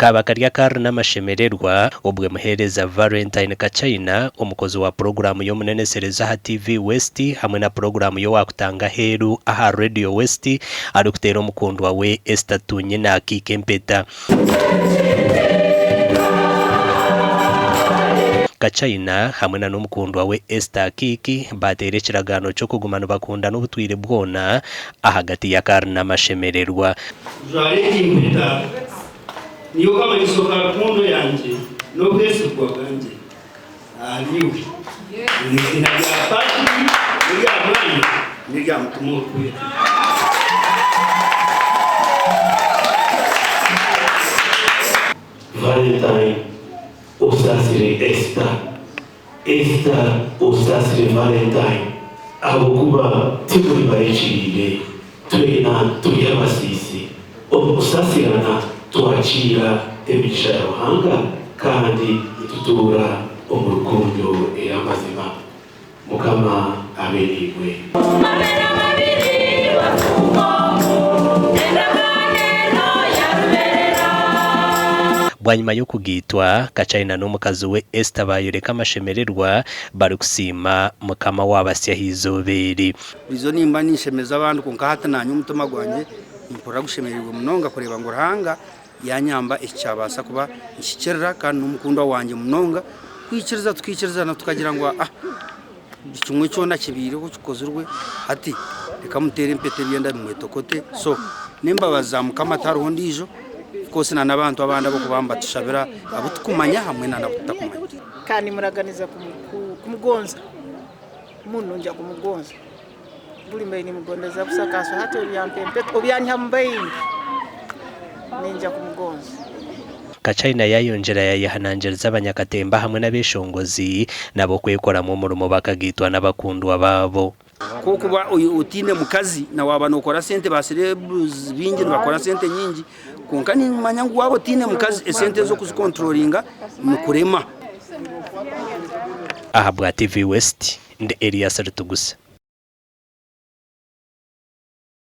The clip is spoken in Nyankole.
Kaaba kari akaari n'amashemererwa obwe muheereza Valentine Kachaina, omukozi wa puroguraamu y'omunenesereza aha TV West hamwe na puroguraamu y'owakutanga aheeru aha Radio West arikuteera omukundwa we Esther Tunyina Akiika empeta. Kachaina hamwe na n'omukundwa we Esther Akiiki baateera ekiragaano ky'okuguma nibakundana obutwire bwona ahagati y'akaari n'amashemererwa. Jwara egi mpeta, niyo kamanyiso ka rukundo yangye n'obwesigwa bwangye ahariiwe, omu iziina rya Patri n'erya Mwana n'erya Mutima Orikwera. Valentine osaasire Esther. Esther osaasire Valentine ahabw'okuba timuri bahikiriire, twena turi abasiisi. Omu kusaasirana twakiira emigisha ya Ruhanga kandi nitutuura omu rukundo ey'amazima. Mukama abe naimwe. Bwanyima y'okugaitwa, Kachaina n'omukazi we Esther baayoreka amashemererwa barikusiima Mukama owaabasya aha izooba eri. Buriizo nimba ninshemeza abandi kwonka hati naanye omutima gwangye nimpurira gushemereirwe munonga kureeba ngu Ruhanga yanyamba eki kyabaasa kuba nikikirira kandi n'omukundwa wangye munonga kwikiriza tukiikirizana tukagira ngu ah buri kimwe kyona kibaireho kikozirwe hati reka muteere empeta ebyenda bimwetokote so n'embabazi za Mukama tihariho ondiijo of course na n'abantu abandi abarikuba nibatushabira abu tukumanya hamwe na n'abu tutakumanya. Kandi muraganiza kumugonza muno, nja kumugonza buri mbaire nimugondeza busa kaso hati obu yampa empeta obu yanyiha mu baingi ninja kumugonza. Kachaina yayongyera yayehanangiriza abanyakatemba hamwe n'abeshongozi nabo kwekoramu omurimo bakagaitwa n'abakundwa baabo. Ku okuba otaine mukazi na waaba nookora sente ba celebs baingi nibakora sente nyingi kwonka nimanya ngu waaba otaine mukazi esente ezo kuzikonturoringa nikurema. Ahabwa TV West, ndi Elias Ritugusa.